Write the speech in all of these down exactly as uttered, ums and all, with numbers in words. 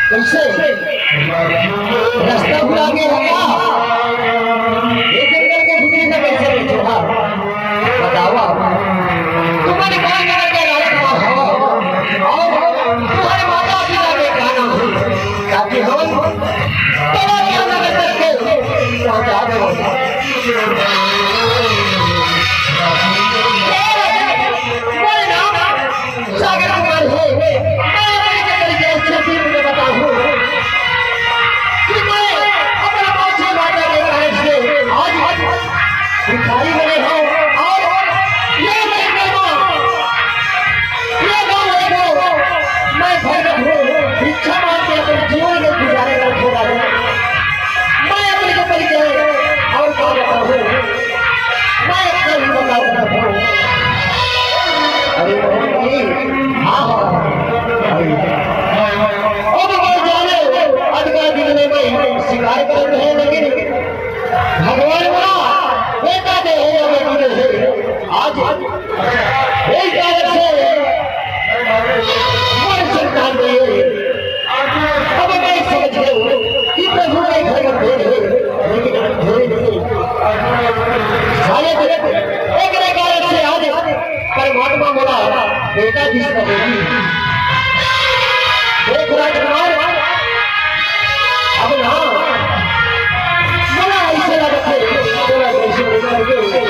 कइसे? रस्ता भुला गे हो का? ये जंगल के भीतरी में कइसे बइठे हो? बतावा। तुम्हर का नगर के राजा कौन हो? अउ तुम्हर माता पिता के का नाम हे? ताकि हम तोला का नगर तक के पहुंचा देवो। तुम्हर नाम सागर कुमार हे। मैं अपने के तरीके से तुमको बताऊं कि मैं अपने माता पिता के कारण से आज भिखारी बने हंव अउ ये मैं गांव, ये गांव, ये गांव, मैं भटक हूं, भिक्षा मांग के अपने जीवन के गुजारे करत हंव। मैं अपने के तरीके अउ का बताऊं, मैं अपना ही बताऊं। अरे मोहन जी, हाँ, हाँ, अरे, अब वो जाने, अगला दिन में मैं शिकार करत हंव, लेकिन भगवान का बेटा दे हे या बेटी दे हे, आज एक कारण से मोर संतान दे हे। अब मैं समझ गया हूँ कि प्रभु के घर में भेद है, लेकिन हम भेद नहीं। शायद एक कारण से आज परमात्मा मोला बेटा दिस न देही। देख राजकुमार, अब ना मोला ऐसे लगत हे, तोला कैसे बेटा दे।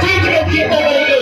चीज के चिंता करके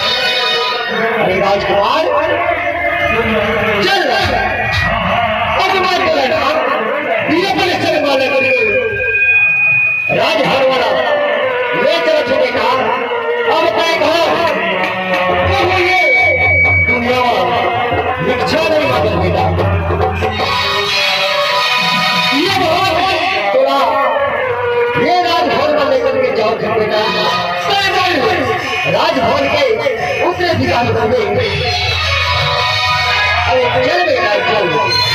अरे राजकुमार, चल, अब मैं बोला ना, ये अपने चल वाले करिए। राजभवन वाला ले चल छोटे का, अब तय कहा, प्रभु ये दुनिया में रिक्शा नहीं मांगल बेटा। ये बहुत थोड़ा, ये राजभवन में लेकर के जाओ घर बेटा। राजभवन के उत्तरी दिशा में अरे चल बेटा, चल।